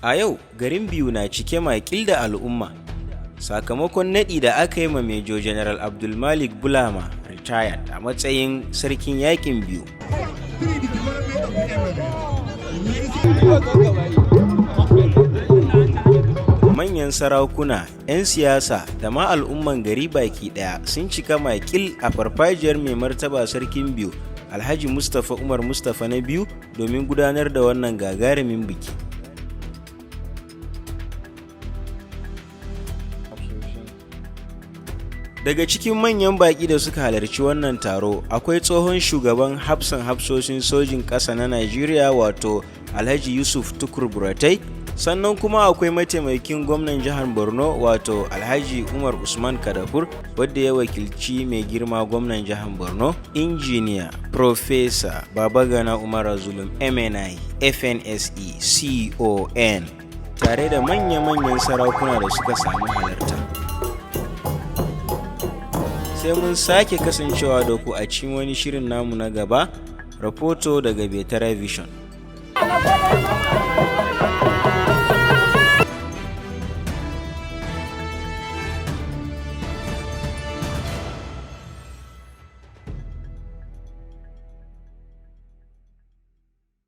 A yau garin Biu na cike makil da al'umma sakamakon naɗi da aka yi ma Major General Abdulmalik Bulama, retired, a matsayin Sarkin Yakin Biu. Three, the development of the emirate. Manyan sarakuna, 'yan siyasa da ma al'umman gari baki ɗaya sun cika makil a farfajiyar Mai Martaba Sarkin Biu, Alhaji Mustapha Umar Mustapha na biyu, domin gudanar da wannan gagarumin biki. Daga cikin manyan baƙi da suka halarci wannan taro akwai tsohon shugaban hafsan hafsoshin sojin ƙasa na Najeriya, wato Alhaji Yusuf Tukur Buratai. Sannan kuma akwai mataimakin gwamnan jihar Borno, wato Alhaji Umar Usman Kadafur, wadda ya wakilci mai girma gwamnan jihar Borno, Injiniya Professor Babagana Umar Zulum, MNI, FNSE, CON, tare da manya-manyan sarakuna da suka samu halarta. Sai mun sake kasancewa da ku a cikin wani shirin namu na gaba. Rahoto daga Betara Vision.